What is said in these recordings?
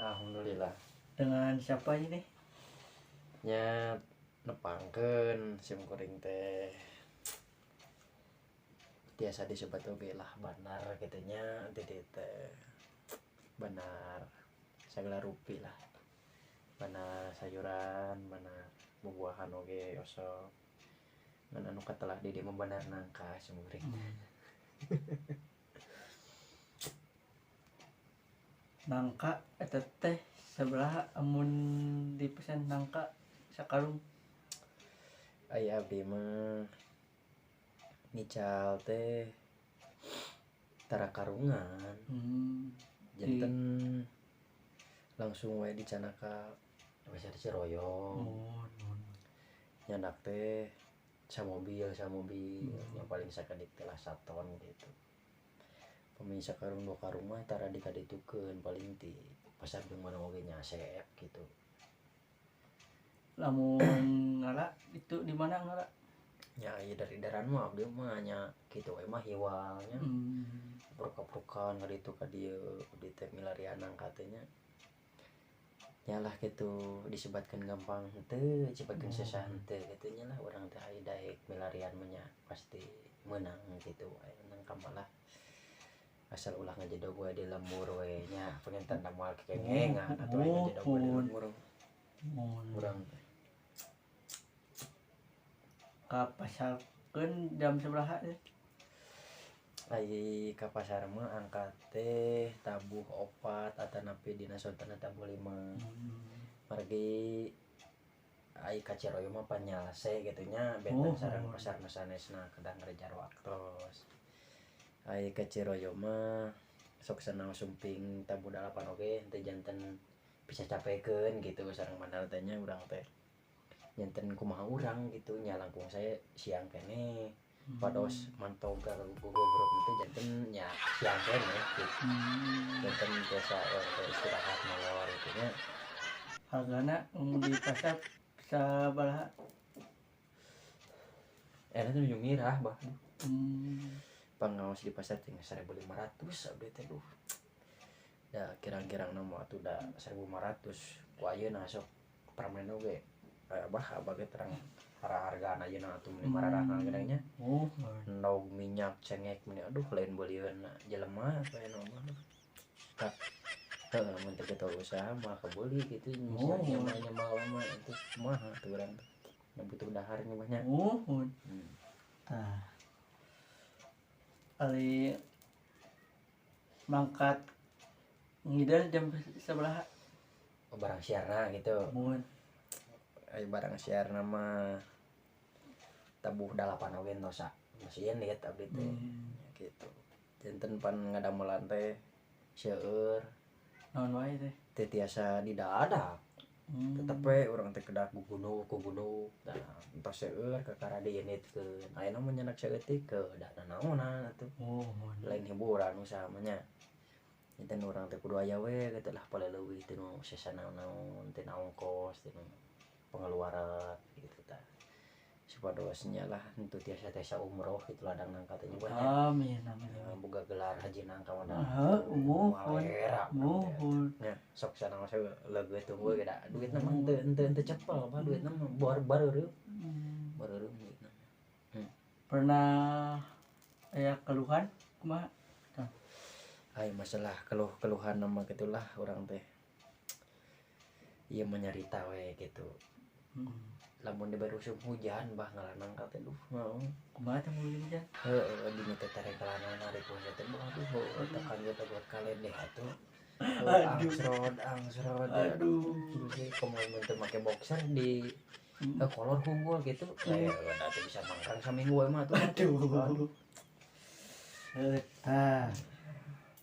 Alhamdulillah. Dengan siapa ini? Nya, nepangkeun sim kuring teh tiasa disebut oge lah bandar gitu nya, di dieu teh bandar segala rupi lah, bandar sayuran, bandar buah-buahan oge osok, ngan anu katelah di dieu mah bandar nangka sim kuring. Nangka eta teh sebelah amun dipesan nangka sakarung? Aya abdi mah ngical teh tara karungan. Janten langsung we dicandak ka Pasar Ciroyom. Oh, nuhun. Nyandak teh samobil samobil, yang paling sakedik teh lah saton gitu. Pami sakarung dua karung mah tara dikaditukeun, paling ti pasar jeung mana oge nya asep gitu. Lamun ngala itu di mana ngala? Nya, aya dari daran mah abdi mah nya kitu we mah hiwalnya. Pruka-prukan ka ditu ka dieu, abdi teh milarian nangka teh nya. Nya lah gitu, disebatkeun gampang henteu, disebutkeun susah henteu kitu nya lah. Urang teh aya daek milarian mah nya pasti meunang gitu wae nangka mah lah, asal ulah ngajedog we di lembur we nya, panginten da moal kekengengan atuh aya ngajedog we di lembur urang teh. Ka pasarkeun jam sabaraha teh? Ai ka pasar mah angkat teh tabuh 4 atanapi dina sontenna tabuh 5. Margi ai ka Ciroyom mah panyalse gitu nya, benten sareng pasar nu sanesna, kedah ngarejar waktos. Ai ka Ciroyom mah sok sanaos sumping tabuh 8 oge henteu janten bisa capekeun gitu sareng mandal teh nya. Urang teh janten kumaha urang gitu nya, langkung saya siang keneh pados mantog gogobrok teh, janten nya siang keneh gitu. Janten biasa urang teh istirahat molor gitu nya. Hargana mun di pasar sabaraha? Eta teh nuju mirah bah. Pangaos di pasar teh 1500 abdi teh, duh. Da kirang-kirang mah atuh da 1500 ku ayeuna sok permen oge. Bah, abah ge terang harga ayeuna atuh meuni mararahal geuning nya. Endog, minyak, cengek meuni, aduh, lain beulieun jelema aya mah. Tah, heuh, lamun teu kitu usaha mah kebeuli kitu nyemal mah itu kumaha tuh urang teh. Da butuh dahar nya mah nya. Tah. Ari mangkat ngider jam sabaraha? Oh, barang siarna gitu. Muhun. Ai barang siarna mah tabuh 8 oge entosa. Masih lihat abdi teh. Gitu. Janten pan ngadamelan teh seueur. Naon wae teh? Teu tiasa didadak. Tetep we urang teh kedah gugudug gugudug. Tah, entos seueur kakara diinditkeun. Ayeuna mah nyandak saeutik ke da nanaonan atuh. Lain hiburan usaha mah nya. Janten urang teh kudu aya we kitu lah, paleuwih tinu sesa naon-naon, tina ongkos, tina pengeluaran gitu tah. Supados nya lah henteu tiasa tiasa umroh gitu ladang nangka teh nya. Amin, amin, amin. Boga gelar haji nangka mah. Heeh, muhun. Era Muhun. nya sok sanaos leugeut tunggu ge da duitna mah henteu henteu henteu cepel apa duitna mah bareureum. Bareureum duitna. Pernah aya keluhan kumaha? Ai masalah keluh-keluhan mah gitulah, urang teh ieu mah nyarita we gitu. Lamun dibere usum hujan bah ngala nangka teh, duh, heeh. Kumaha teh mun hujan? Heeh, dina teh tarekelanana ripuh teh, aduh, heueuh, tekan ge buat kaledeh atuh. Aduh. Angsrod angsrod. Aduh. Aduh, komo mun teu make boxer di kolor unggul gitu. Eh, da teu bisa mangkang saminggu we mah atuh. Aduh. Eta.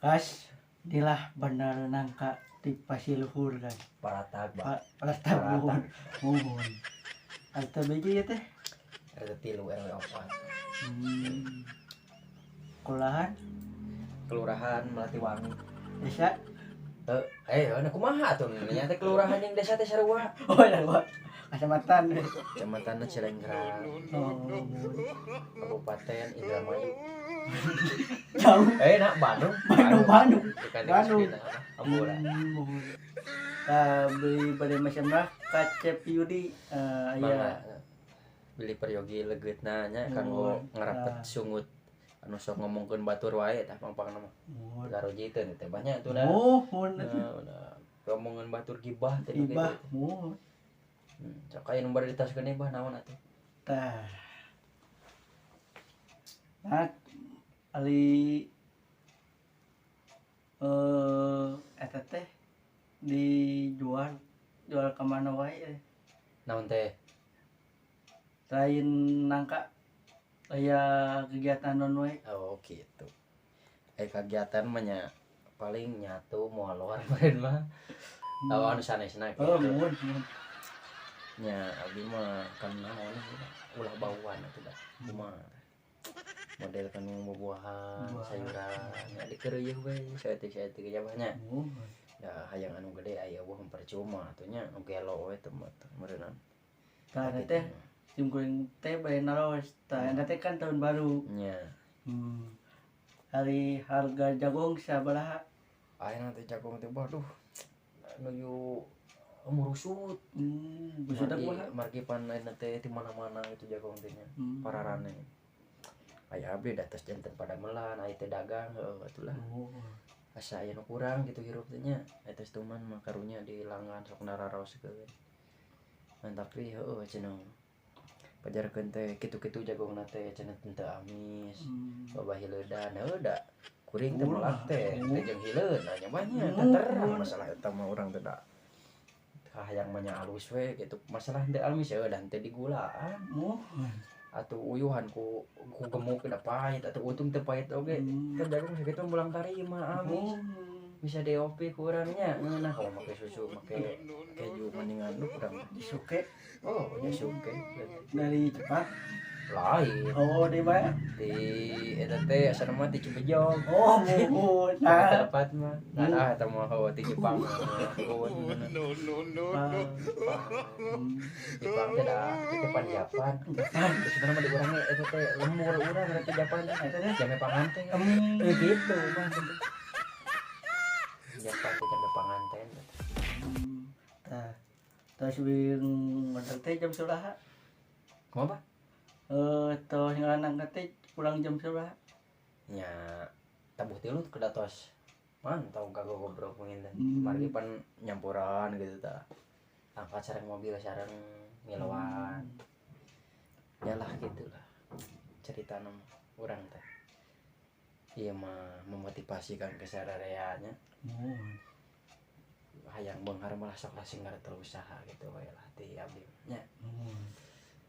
Guys, inilah bandar nangka di Pasiluhur, guys. Paratag, Bah. Paratag, muhun. Muhun. Atau biji ya teh? RT 3 RW 4. Kelurahan? Kelurahan Melatiwangi. Desa? Eh, eh, kumaha atuh nya teh, kelurahan jeung desa teh sarua. Oh ya, Pak. Kecamatan. Kecamatan Cilengkrang, Kabupaten Indramayu. Jauh. Eh, nak Bandung. Bandung, Bandung. Bukan. Bandung. Ampura. Muhun. Tah, beli bade macam ka Cep Yudi aya. Mangga. Beli peryogi legeutna nya kanggo ngarapet sungut anu sok ngomongkeun batur wae tah pangpangna mah. Muhun. Garojiteun teh banyak tuh dah. Muhun. Nah, ngomongan batur gibah teh nu Gibah kitu. Muhun. Sok aya nu bade ditaskeun bah naon atuh? Tah. Nah, ali eta teh dijual jual ke mana wae? Naon teh? Lain nangka aya kegiatan non wae. Oh gitu. Kegiatan mah nya paling nyatu molor meureun mah. Oh, anu sanesna Oh, gitu. Muhun, muhun. Nya abdi mah kan naon ulah bauan atuh da. Kumaha? Model kan buah-buahan, Buah. Sayuran, nya dikeureuyeun we saeutik-saeutik ge nya. Muhun. Da hayang anu gede aya eueuh percuma atuh nya nu gelo we teh mah teh meureunnan. Tah, eta teh sim kuring teh bade naros. Tah, eta teh kan tahun baru. Nya. Hari harga jagung sabaraha? Ayeuna teh jagung teh waduh nuju murusut. Maksudna Margi, kumaha? margi pan ayeuna teh di mana-mana gitu jagung teh nya. Pararane. Aya abdi da tos janten padamelan, aya teh dagang heueuh atulah. Oh. Asa aya nu kurang gitu hirup teh nya. Eta tuman mah karunya di langgan sok nararoskeun. Ngan tapi heueuh cenah pajarkeun teh kitu-kitu jagongna teh cenah teu amis. Loba hileudan heueuh da kuring teh melak teh teh jeung hileud nya banyak teh terang masalah eta mah urang teh da kahayang mah nya alus we gitu masalah teu amis heueuh da teu digulaan Muhun. Atuh uyuhan ku ku gemuk da pahit atuh untung teu pahit oge kan jagung sakitu mulang tarima amis bisa DOP ku urang nya ngeunah kalau make susu make keju mendingan lu urang teh. Jasuke Oh, jasuke dari Jepang. Lain. Oh, di mana? Di eta teh asana mah di Cibejong. Oh, muhun. Nah, Nah, tempat mah. Nah, ah eta mah heueuh di Jepang. Nuhun. No, no, no, no. Jepang teh da itu pan Japan. Japan. Sebenarnya mah di urang ge eta teh lembur urang eta Japan teh. Eta teh Jame panganten. Gitu mah. Japan teh jame panganten. Tah. Terus wing ngontrek teh jam sabaraha? Kumaha, Pak? Tos ngalanang teh pulang jam sabaraha? Nya tabuh tilu kedah tos mantau kagogobrok panginten. Margi pan nyampuran gitu tah. Angkat sareng mobil sareng ngiloan. Ya lah gitulah cerita mah urang teh. Ieu mah memotivasi kan ke sararea nya. Muhun. Hayang beunghar malah sok lah sing teu usaha gitu we lah ti abdi nya. Muhun.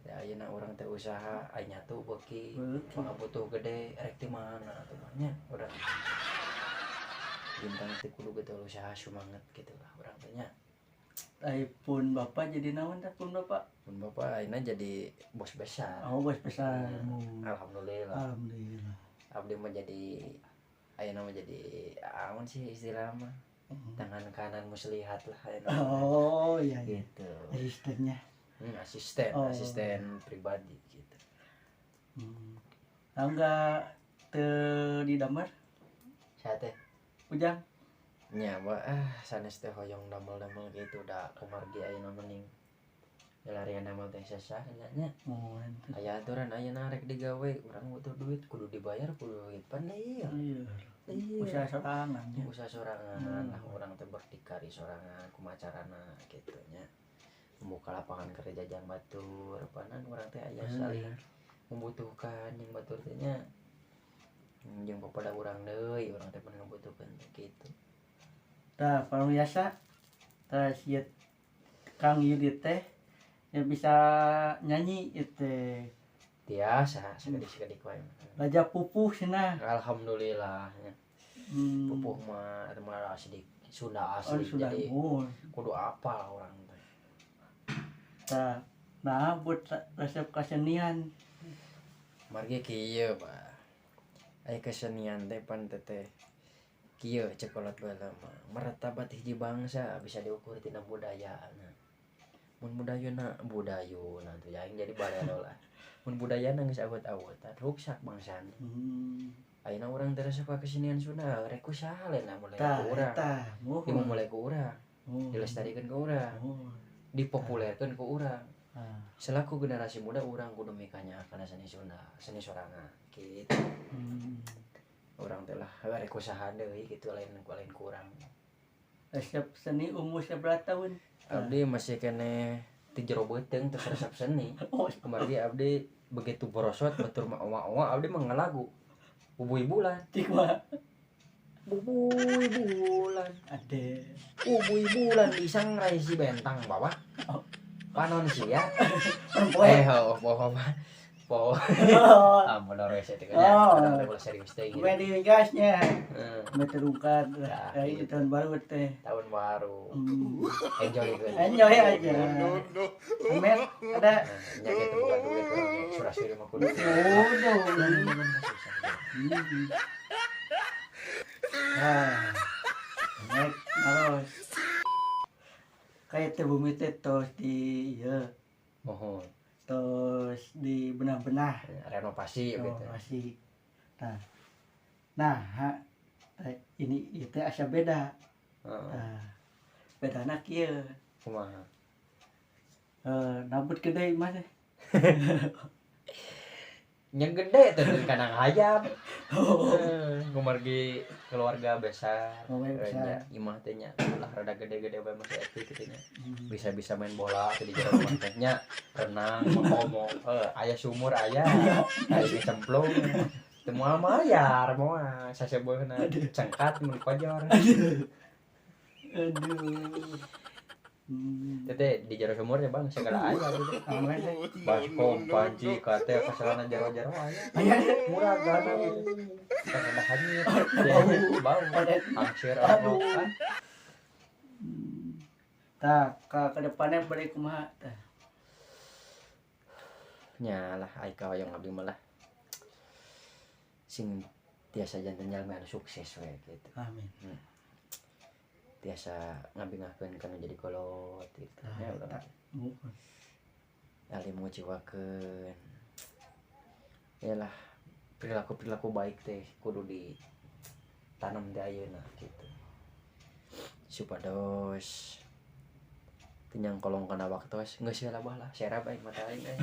Ya ayeuna urang teh usaha aya nyatu beuki Beuki. pangabutuh gede rek ti mana atuh mah nya urang. Bintang teh kudu getol usaha sumanget gitu lah urang teh nya. Ai pun bapak jadi naon tah pun bapak? Pun bapak ayeuna jadi bos besar. Oh, bos besar. Alhamdulillah. Alhamdulillah. Abdi mah jadi ayeuna mah jadi aon sih istilah mah tangan kanan muslihat lah ayeuna. Oh, iya iya. Gitu. Asistennya. Asisten, Oh. asisten pribadi gitu. Nah, enggak teu didamar Saya teh Ujang. Nya bah sanes teh hoyong damel-damel gitu da kumargi ayeuna mending larian damel teh sesah nya nya. Muhun. Aya aturan ayeuna rek digawe urang butuh duit kudu dibayar kudu duit pan ieu. Iya. Iya. Usaha sorangan nya. Usaha sorangan lah urang teh berdikari sorangan kumaha carana gitu nya. Membuka lapangan kerja jang batur panan urang teh aya saling membutuhkan jeung batur teh nya. Jeung papada urang deui urang teh pan ngabutuhkeun teh gitu. Tah, pamirsa tah ieu Kang Yudi teh ya bisa nyanyi ieu teh. Tiasa sakedik-sakedik wae. Raja pupuh cenah. Alhamdulillah nya. Pupuh mah eta mah asli Sunda Oh, asli sudah. jadi Oh. kudu apal urang teh. Tah, nah buat resep kesenian. Margi kieu, Pak. Aya kesenian teh pan teteh kieu cek kolot baheula mah. Martabat hiji bangsa bisa diukur tina budayana. Mun budayana budayuna tuh aing jadi balelo lah. Mun budayana geus awet-awetan ruksak bangsana. Ayeuna urang teh resep ka kesenian Sunda rek ku saha lain mulai Tah, ku urang. eta Ieu mah muhun. mulai ku urang. Dilestarikeun ku urang. Dipopulerkeun ku urang. Selaku generasi muda urang kudu mikanyaah kana seni Sunda, seni sorangan gitu. Urang teh lah rek usaha deui gitu lain lain kurang. Resep seni umur seberapa tahun? Abdi masih keneh ti jero beuteung terus resep seni. Kumargi abdi begitu borosot batur mah owa-owa abdi mah ngalagu. Bubuy bulan. Cik mah. Bubuy bulan. Ade. Bubuy bulan disangrai si bentang bawah. Panon sia. Perempuan. Oh, poho mah. Poho. Ah, bener we teh kan. Kadang ulah serius teh gitu. Kemarin di gasnya. Heeh. Meterungkan Nah, dari gitu. tahun baru teh. Tahun baru. Enjoy gitu. Enjoy aja. No, no. Amin. Ada. Nya gitu bukan duit urang ge surasuri mah kudu. Udah. Nah, naik terus. Kayak teh bumi teh tos di ya, Mohon tos di benah-benah renovasi gitu. masih. Nah, nah ha, ini itu asa beda. Heeh. Nah, bedana kieu. Kumaha? Nabut gede mah teh. Nya gede teh kandang hayam. Kumargi keluarga besar. Keluarga besar. Nya imah teh nya ulah rada gede-gede bae masih etik kitu nya. Bisa-bisa main bola teh di jero rumah teh nya, renang, ngomong, aya sumur aya, aya cemplung. Teu moal mayar moal sasebeuhna cengkat mun kojor. Aduh. Teh di jero sumur ya Bang segala aya gitu. Aman teh. Baskom, panci, kate, kasalana jero-jero aya. Aya Murah gana gitu. Kan ada hanyut, bau, angsir, Aduh. kan. Tah, ka kedepannya bade kumaha tah? Nya lah ai kahoyong abdi mah lah. Sing tiasa janten jalmi anu sukses we gitu. Amin. Tiasa ngabingahkeun kana jadi kolot gitu. Tah, Ya urang. eta. Muhun. Alim nguciwakeun. Yalah perilaku-perilaku baik teh kudu ditanam di ayeuna gitu. Supados teu nyangkolong kana waktos geus heula bah lah serab aing mata aing euy.